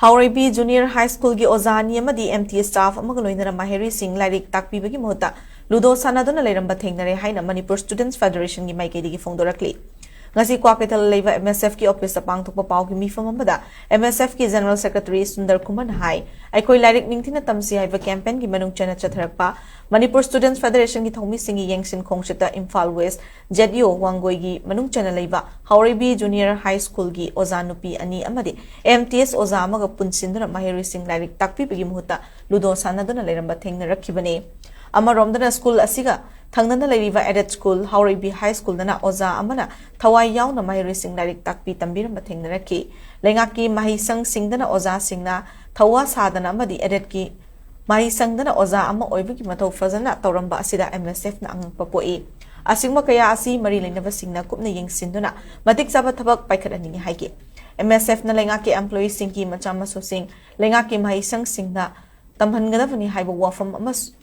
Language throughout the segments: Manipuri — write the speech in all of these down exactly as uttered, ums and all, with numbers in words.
ꯍꯥꯎꯔꯩꯕꯤ ꯖꯨꯅꯤꯌꯔ ꯍꯥꯏ ꯁ꯭ꯀꯨꯜꯒꯤ ꯑꯣꯖꯥ ꯑꯅꯤ ꯑꯃꯗꯤ ꯑꯦꯝ ꯇꯤ ꯁ꯭ꯇꯥꯐ ꯑꯃꯒ ꯂꯣꯏꯅꯅ ꯃꯍꯩꯔꯣꯏꯁꯤꯡ ꯂꯥꯏꯔꯤꯛ ꯇꯥꯛꯄꯤꯕꯒꯤ ꯃꯍꯨꯠꯇ ꯂꯨꯗꯣ ꯁꯥꯟꯅꯗꯨꯅ ꯂꯩꯔꯝꯕ ꯊꯦꯡꯅꯔꯦ ꯍꯥꯏꯅ ꯃꯅꯤꯄꯨꯔ ꯁ꯭ꯇꯨꯗꯦꯟꯠꯁ ꯐꯦꯗꯔꯦꯁꯟꯒꯤ ꯃꯥꯏꯀꯩꯗꯒꯤ ꯐꯣꯡꯗꯣꯔꯛꯂꯤ꯫ ꯉꯁꯤ ꯀ꯭ꯋꯥꯀꯩꯊꯦꯜ ꯂꯩꯕ ꯑꯦꯝ ꯑꯦꯁ ꯑꯦꯐꯀꯤ ꯑꯣꯐꯤꯁꯇ ꯄꯥꯡꯊꯣꯛꯄ ꯄꯥꯎꯒꯤ ꯃꯤꯐꯝ ꯑꯃꯗ ꯑꯦꯝ ꯑꯦꯁ ꯑꯦꯐꯀꯤ ꯖꯦꯅꯔꯦꯜ ꯁꯦꯀ꯭ꯔꯦꯇꯔꯤ ꯁꯨꯟꯗꯔ ꯀꯨꯃꯥꯔꯅ ꯍꯥꯏ, ꯑꯩꯈꯣꯏ ꯂꯥꯏꯔꯤꯛ ꯅꯤꯡꯊꯤꯅ ꯇꯝꯁꯤ ꯍꯥꯏꯕ ꯀꯦꯝꯄꯦꯟꯒꯤ ꯃꯅꯨꯡ ꯆꯟꯅ ꯆꯠꯊꯔꯛꯄ ꯃꯅꯤꯄꯨꯔ ꯁ꯭ꯇꯨꯗꯦꯟꯠꯁ ꯐꯦꯗꯔꯦꯁꯟꯒꯤ ꯊꯧꯃꯤꯁꯤꯡꯒꯤ ꯌꯦꯡꯁꯤꯟ ꯈꯣꯡꯆꯠꯇ ꯏꯝꯐꯥꯜ ꯋꯦꯁ꯭ꯠ ꯖꯦꯠ ꯏ ꯑꯣ ꯋꯥꯡꯒꯣꯏꯒꯤ ꯃꯅꯨꯡ ꯆꯟꯅ ꯂꯩꯕ ꯍꯥꯎꯔꯩꯕꯤ ꯖꯨꯅꯤꯌꯔ ꯍꯥꯏ ꯁ꯭ꯀꯨꯜꯒꯤ ꯑꯣꯖꯥ ꯅꯨꯄꯤ ꯑꯅꯤ ꯑꯃꯗꯤ ꯑꯦꯝ ꯇꯤ ꯑꯦꯁ ꯑꯣꯖꯥ ꯑꯃꯒ ꯄꯨꯟꯁꯤꯟꯗꯨꯅ ꯃꯍꯩꯔꯣꯏꯁꯤꯡ ꯂꯥꯏꯔꯤꯛ ꯇꯥꯛꯄꯤꯕꯒꯤ ꯃꯍꯨꯠꯇ ꯂꯨꯗꯣ ꯁꯥꯟꯅꯗꯨꯅ ꯂꯩꯔꯝꯕ ꯊꯦꯡꯅꯔꯛꯈꯤꯕꯅꯤ꯫ ꯑꯃꯔꯣꯝꯗꯅ ꯁ꯭ꯀꯨꯜ ꯑꯁꯤꯒ ꯊꯪꯅꯅ ꯂꯩꯔꯤꯕ ꯑꯦꯗꯦꯗ ꯁ꯭ꯀꯨꯜ ꯍꯥꯎꯔꯩꯕꯤ ꯍꯥꯏ ꯁ꯭ꯀꯨꯜꯗꯅ ꯑꯣꯖꯥ ꯑꯃꯅ ꯊꯋꯥꯏ ꯌꯥꯎꯅ ꯃꯍꯩꯔꯣꯏꯁꯤꯡ ꯂꯥꯏꯔꯤꯛ ꯇꯥꯛꯄꯤ ꯇꯝꯕꯤꯔꯝꯕ ꯊꯦꯡꯅꯔꯛꯈꯤ꯫ ꯂꯩꯉꯥꯛꯀꯤ ꯃꯍꯩꯁꯪꯁꯤꯡꯗꯅ ꯑꯣꯖꯥꯁꯤꯡꯅ ꯊꯧꯋꯥ ꯁꯥꯗꯅ ꯑꯃꯗꯤ ꯑꯦꯗꯦꯗꯀꯤ ꯃꯍꯩꯁꯪꯗꯅ ꯑꯣꯖꯥ ꯑꯃ ꯑꯣꯏꯕꯒꯤ ꯃꯊꯧ ꯐꯖꯅ ꯇꯧꯔꯝꯕ ꯑꯁꯤꯗ ꯑꯦꯝ ꯑꯦꯁ ꯑꯦꯐꯅ ꯑꯉꯛꯄ ꯄꯣꯛꯏ꯫ ꯑꯁꯤꯒꯨꯝꯕ ꯀꯌꯥ ꯑꯁꯤ ꯃꯔꯤ ꯂꯩꯅꯕꯁꯤꯡꯅ ꯀꯨꯞꯅ ꯌꯦꯡꯁꯤꯟꯗꯨꯅ ꯃꯇꯤꯛ ꯆꯥꯕ ꯊꯕꯛ ꯄꯥꯏꯈꯠꯍꯟꯅꯤꯡꯏ ꯍꯥꯏꯈꯤ꯫ ꯑꯦꯝ ꯑꯦꯁ ꯑꯦꯐꯅ ꯂꯩꯉꯥꯛꯀꯤ ꯑꯦꯝꯄ꯭ꯂꯣꯌꯤꯁꯤꯡꯒꯤ ꯃꯆꯥ ꯃꯁꯨꯁꯤꯡ ꯂꯩꯉꯥꯛꯀꯤ ꯃꯍꯩꯁꯪꯁꯤꯡꯗ ꯇꯝꯍꯟꯒꯗꯕꯅꯤ ꯍꯥꯏꯕ ꯋꯥꯐꯝ ꯑꯃꯁꯨ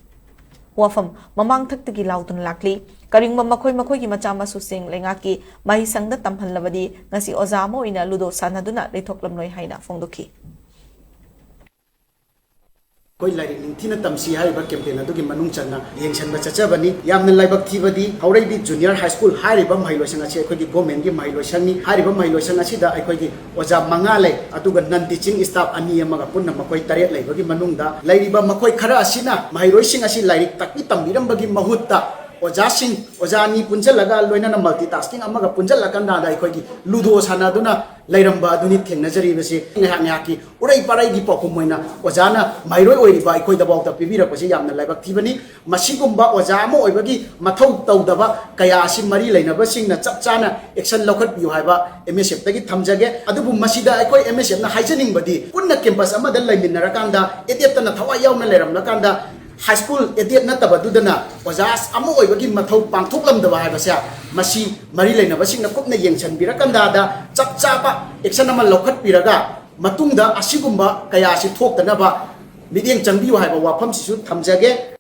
ꯋꯥꯐꯝ ꯃꯃꯥꯡ ꯊꯛꯇꯒꯤ ꯂꯥꯎꯗꯨꯅ ꯂꯥꯛꯂꯤ꯫ ꯀꯔꯤꯒꯨꯝꯕ ꯃꯈꯣꯏ ꯃꯈꯣꯏꯒꯤ ꯃꯆꯥ ꯃꯁꯨꯁꯤꯡ ꯂꯩꯉꯥꯛꯀꯤ ꯃꯍꯩꯁꯪꯗ ꯇꯝꯍꯜꯂꯕꯗꯤ ꯉꯁꯤ ꯑꯣꯖꯥ ꯑꯃ ꯑꯣꯏꯅ ꯂꯨꯗꯣ ꯁꯥꯟꯅꯗꯨꯅ ꯂꯩꯊꯣꯛꯂꯝꯂꯣꯏ ꯍꯥꯏꯅ ꯐꯣꯡꯗꯣꯛꯈꯤ꯫ ꯑꯩꯈꯣꯏ ꯂꯥꯏꯔꯤꯛ ꯅꯤꯡꯊꯤꯅ ꯇꯝꯁꯤ ꯍꯥꯏꯔꯤꯕ ꯀꯦꯝꯄꯦꯟ ꯑꯗꯨꯒꯤ ꯃꯅꯨꯡ ꯆꯟꯅ ꯌꯦꯡꯁꯤꯟꯕ ꯆꯠꯆꯕꯅꯤ꯫ ꯌꯥꯝꯅ ꯂꯥꯏꯕꯛ ꯊꯤꯕꯗꯤ ꯍꯥꯎꯔꯩꯕꯤ ꯖꯨꯅꯤꯌꯔ ꯍꯥꯏ ꯁ꯭ꯀꯨꯜ ꯍꯥꯏꯔꯤꯕ ꯃꯍꯩꯂꯣꯏꯁꯪ ꯑꯁꯤ ꯑꯩꯈꯣꯏꯒꯤ ꯒꯣꯔꯃꯦꯟꯒꯤ ꯃꯍꯩꯂꯣꯏꯁꯪꯅꯤ꯫ ꯍꯥꯏꯔꯤꯕ ꯃꯍꯩꯂꯣꯏꯁꯪ ꯑꯁꯤꯗ ꯑꯩꯈꯣꯏꯒꯤ ꯑꯣꯖꯥ ꯃꯉꯥ ꯂꯩ, ꯑꯗꯨꯒ ꯅꯟ ꯇꯤꯆꯤꯡ ꯁ꯭ꯇꯥꯐ ꯑꯅꯤ ꯑꯃꯒ ꯄꯨꯟꯅ ꯃꯈꯣꯏ ꯇꯔꯦꯠ ꯂꯩꯕꯒꯤ ꯃꯅꯨꯡꯗ ꯂꯩꯔꯤꯕ ꯃꯈꯣꯏ ꯈꯔ ꯑꯁꯤꯅ ꯃꯍꯩꯔꯣꯏꯁꯤꯡ ꯑꯁꯤ ꯂꯥꯏꯔꯤꯛ ꯇꯥꯛꯄꯤ ꯇꯝꯕꯤꯔꯝꯕꯒꯤ ꯃꯍꯨꯠꯇ ꯑꯣꯖꯥꯁꯤꯡ, ꯑꯣꯖꯥ ꯑꯅꯤ ꯄꯨꯟꯁꯤꯜꯂꯒ ꯂꯣꯏꯅꯅ ꯃꯜꯇꯤꯇꯥꯁꯀꯤꯡ ꯑꯃꯒ ꯄꯨꯟꯁꯤꯜꯂꯀꯥꯟꯗ ꯑꯩꯈꯣꯏꯒꯤ ꯂꯨꯗꯣ ꯁꯥꯟꯅꯗꯨꯅ ꯂꯩꯔꯝꯕ ꯑꯗꯨꯅꯤ ꯊꯦꯡꯅꯖꯔꯤꯕꯁꯤ꯫ ꯉꯥꯏꯍꯥꯛ ꯉꯥꯏꯍꯥꯛꯀꯤ ꯎꯔꯩ ꯄꯥꯔꯩꯒꯤ ꯄꯥꯎꯈꯨꯝ ꯑꯣꯏꯅ ꯑꯣꯖꯥꯅ ꯃꯍꯩꯔꯣꯏ ꯑꯣꯏꯔꯤꯕ ꯑꯩꯈꯣꯏꯗꯐꯥꯎꯗ ꯄꯤꯕꯤꯔꯛꯄꯁꯤ ꯌꯥꯝꯅ ꯂꯥꯏꯕꯛ ꯊꯤꯕꯅꯤ꯫ ꯃꯁꯤꯒꯨꯝꯕ ꯑꯣꯖꯥ ꯑꯃ ꯑꯣꯏꯕꯒꯤ ꯃꯊꯧ ꯇꯧꯗꯕ ꯀꯌꯥ ꯑꯁꯤ ꯃꯔꯤ ꯂꯩꯅꯕꯁꯤꯡꯅ ꯆꯞ ꯆꯥꯅ ꯑꯦꯛꯁꯟ ꯂꯧꯈꯠꯄꯤꯌꯨ ꯍꯥꯏꯕ ꯑꯦꯝ ꯑꯦꯁ ꯑꯦꯐꯇꯒꯤ ꯊꯝꯖꯒꯦ꯫ ꯑꯗꯨꯕꯨ ꯃꯁꯤꯗ ꯑꯩꯈꯣꯏ ꯑꯦꯝ ꯑꯦꯁ ꯑꯦꯐꯅ ꯍꯥꯏꯖꯅꯤꯡꯕꯗꯤ ꯄꯨꯟꯅ ꯀꯦꯝꯄꯁ ꯑꯃꯗ ꯂꯩꯃꯤꯟꯅꯔꯀꯥꯟꯗ, ꯑꯦꯗꯦꯠꯇꯅ ꯊꯋꯥꯏ ꯌꯥꯎꯅ ꯂꯩꯔꯝꯂꯀꯥꯟꯗ, ꯍꯥꯏ ꯁ꯭ꯀꯨꯜ ꯑꯦꯗꯦꯠ ꯅꯠꯇꯕꯗꯨꯗꯅ ꯑꯣꯖꯥ ꯑꯃ ꯑꯣꯏꯕꯒꯤ ꯃꯊꯧ ꯄꯥꯡꯊꯣꯛꯂꯝꯗꯕ ꯍꯥꯏꯕꯁꯦ ꯃꯁꯤ ꯃꯔꯤ ꯂꯩꯅꯕꯁꯤꯡꯅ ꯀꯨꯞꯅ ꯌꯦꯡꯁꯤꯟꯕꯤꯔꯀꯥꯟꯗ ꯆꯞ ꯆꯥꯕ ꯑꯦꯛꯁꯟ ꯑꯃ ꯂꯧꯈꯠꯄꯤꯔꯒ ꯃꯇꯨꯡꯗ ꯑꯁꯤꯒꯨꯝꯕ ꯀꯌꯥ ꯑꯁꯤ ꯊꯣꯛꯇꯅꯕ ꯃꯤꯠꯌꯦꯡ ꯆꯪꯕꯤꯌꯨ ꯍꯥꯏꯕ ꯋꯥꯐꯝꯁꯤꯁꯨ ꯊꯝꯖꯒꯦ꯫